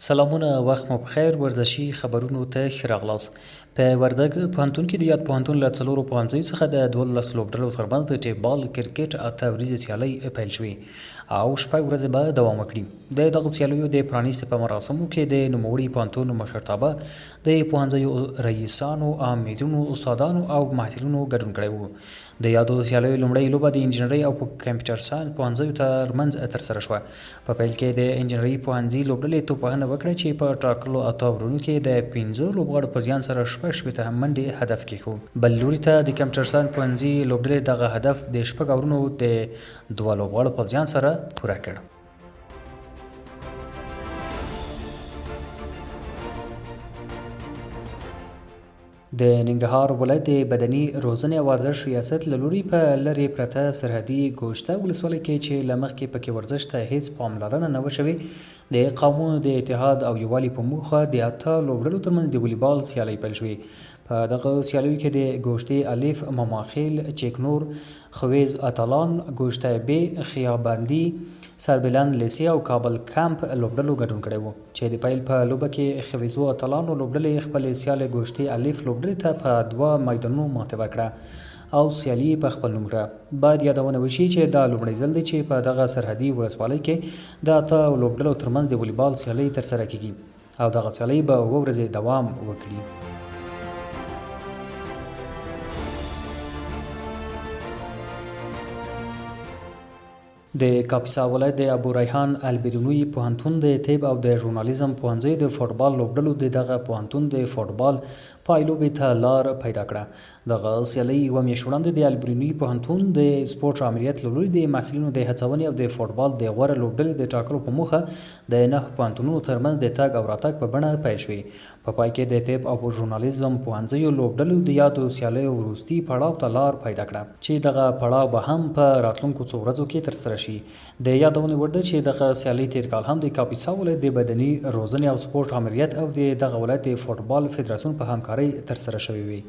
سلامونه وخت مو پخیر ورزشي خبرونو ته ښه راغلاست. په وردګ پوهنتون کې د یاد پوهنتون له څلورو پوهنځیو څخه د 12 لوبډلو ترمنځ د ټیپ بال کرکټ اته اوریزې سیالۍ پیل شوې او شپږ ورځې به دوام وکړي. د دغو سیالیو د پرانیستې په مراسمو کې د نوموړي پوهنتون مشرتابه، د پوهنځیو رییسانو، آمرینو، استادانو او محصلینو ګډون کړی وو. د یادو سیالیو لومړۍ لوبه د انجنیرۍ او کمپیوټر ساینس پوهنځیو ترمنځ ترسره شوه. په پیل کې د انجنیرۍ پوهنځي لوبډلې توپ وهنه وکړه چې په ټاکلو اته اورونو کې د پنځو لوبغاړو په زیان سره 66 منډې هدف کېښود. بل لوري ته د کمپیوټر ساینس پوهنځي لوبډلې دغه هدف د شپږ اورونو د دوه لوبغاړو په زیان سره پوره کړ. د ننګرهار ولایت د بدني روزنې او ورزش ریاست له لوري په لرې پرته سرحدي ګوشته ولسوالۍ کې چې له مخکې پکې ورزش ته هیڅ پاملرنه نه وه شوې، د قومونو د اتحاد او یووالي په موخه د اته لوبډلو ترمنځ د والیبال سیالۍ پیل شوې. په دغه سیالیو کې د ګوشتې الف، ماماخېل، چکنور، خویز اتلان، ګوشته ب، خیابندي، سربلند لیسې او کابل کمپ لوبډلو ګډون کړی وو. چې د پیل په لوبه کې خویزو اتلانو لوبډلې خپلې سیالې ګوشتې الف لوبډلې ته په دوه میدانونو ماتې ورکړه او سیالي یې په خپل نوم کړه. باید یادونه وشي چې دا لومړی ځل دی چې په دغه سرحدي ولسوالۍ کې د اته لوبډلو ترمنځ د والیبال سیالۍ ترسره کېږي او دغه سیالۍ به اووه ورځې دوام وکړي. د کاپیسا ولایت د ابو ریحان البیرونوي پوهنتون د طب او د ژورنالیزم پوهنځۍ د فوټبال لوبډلو د دغه پوهنتون د فوټبال پایلوبې ته لار پیدا کړه. دغه سیالۍ یوه میاشت وړاندې د البیرونوي پوهنتون د سپورټ آمریت له لوري د محصلینو د هڅونې او د فوټبال د غوره لوبډلې د ټاکلو په موخه د نهه پوهنتونونو ترمنځ د تګ او راتګ په بڼه پیل شوې. په پای کې د طب او ژورنالیزم پوهنځیو لوبډلو د یادو سیالیو وروستي پړاو ته لار پیدا کړه، چې دغه پړاو به هم په راتلونکو څو ورځو کې ترسره شي. د یادونې وړ ده چې دغه سیالۍ تېر کال هم د کاپیسا ولایت د بدني روزنې او سپورټ آمریت او د دغه ولایت د فوټبال فدراسیون په همکارۍ ترسره شوې وې.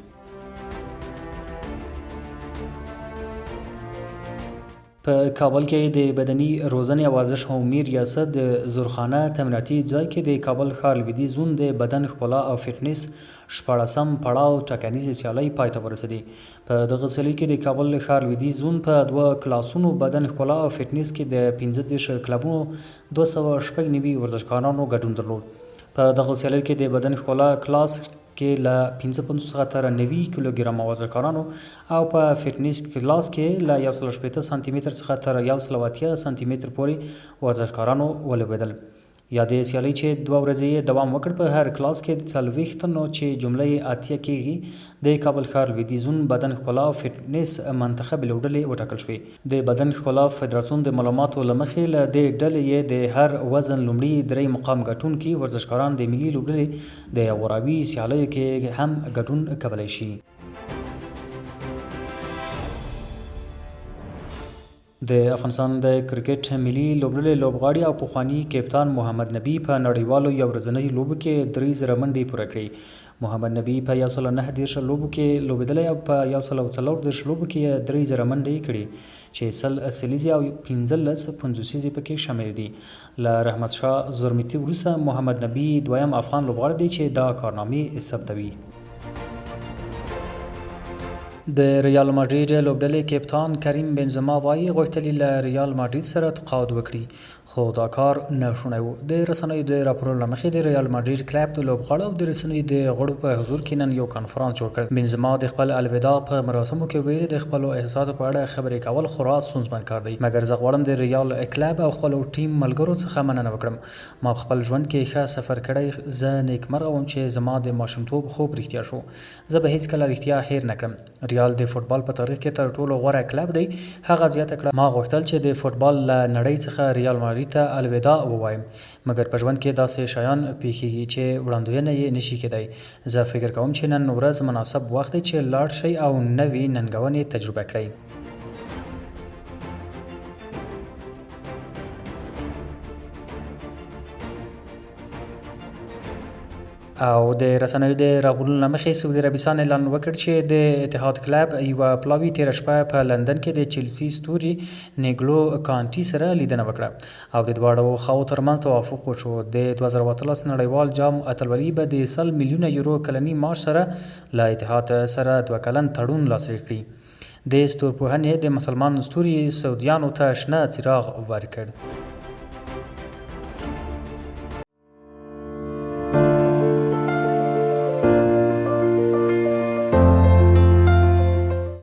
په کابل کې د بدني روزنې او ورزش عمومي ریاست د زورخانه تمریناتي ځای کې د کابل ښار لویدیځ زون د بدن ښکلا او فټنس شپاړسم پړاو ټاکنیزې سیالۍ پای ته ورسېدې. په دغه سیالۍ کې د کابل ښار لویدیځ زون په دوه کلاسونو بدن ښکلا او فټنس کې د 35 کلبونو 296 ورزشکارانو ګډون درلود. په دغو سیالیو کې د بدن ښکلا کلاس کې له 55 څخه تر 90 کیلوګرامه ورزشکارانو او په فټنس کلاس کې له 160 سانتي متر څخه تر 180 سانتي متر پورې ورزشکارانو ولوبېدل. یادې سیالۍ چې دوه ورځې یې دوام وکړ، په هر کلاس کې 40 تنو چې جمله یې 80 کېږي، د کابل ښار لوېدیځ زون بدن ښکلا او فټنس منتخبې لوبډلې وټاکل شوې. د بدن ښکلا فدراسیون د معلوماتو له مخې، له دې ډلې یې د هر وزن لومړي درې مقام ګټونکي ورزشکاران د ملي لوبډلې د غوراوي سیالیو کې هم ګډون کولی شي. د افغانستان د کرکټ ملي لوبډلې لوبغاړي او پخواني کپتان محمد نبي په نړیوالو یو ورځنیو لوبو کې 3000 منډې پوره کړې. محمد نبي په 139 لوبو کې لوبېدلی او په 134 لوبو کې یې 3000 منډې کړي چې 100 سلیزې او 15 پنځوسیزې پکې شاملې دي. له رحمت شاه زرمتي وروسته محمد نبي دویم افغان لوبغاړی دی چې دا کارنامې ثبتوي. د ریال ماډریډ لوبډلې کپتان کریم بنزما وايي، غوښتل یې له ریال ماډریډ سره تقاعد وکړي، خو دا کار ناشونی و. د رسنیو د راپورونو له مخې، د ریال ماډریډ کلب د لوبغاړو او د رسنیو د غړو په حضور کې نن یو کنفرانس جوړ کړ. بنزما د خپل الوداع په مراسمو کې ویلي، د خپلو احساساتو په اړه خبرې کول خورا ستونزمن کار دی، مګر زه غواړم د ریال کلب او خپلو ټیم ملګرو څخه مننه وکړم. ما په خپل ژوند کې ښه سفر کړی، زه نیکمرغه وم چې زما د ماشومتوب خوب رښتیا شو. زه به هیڅکله رښتیا هیر نه کړم. ریال د فوټبال په تاریخ کې تر ټولو غوره کلب دی. هغه زیاته کړه، ما غوښتل چې د فوټبال له نړۍ څخه ریال ماډریډ ته الوداع ووایم، مګر په ژوند کې داسې شیان پېښېږي چې وړاندوینه یې نه شي کېدای. زه فکر کوم چې نن ورځ مناسب وخت دی چې لاړ شئ او نوې ننګونې تجربه کړئ. او د رسنیو د راپورونو له مخې سعودي عربستان اعلان وکړ چې د اتحاد کلب یوه پلاوي تېره شپه په لندن کې د چلسي ستوري نیګلو کانټي سره لیدنه وکړه او د دواړو خواوو ترمنځ توافق وشو. د 2018 نړیوال جام اتلولي به د 100 میلیونه یورو کلني معاش سره له اتحاد سره دوه کلن تړون لاسلیک کړي. د ستورپوهنې د مسلمان ستوري سعودیانو ته شنه څراغ ورکړ.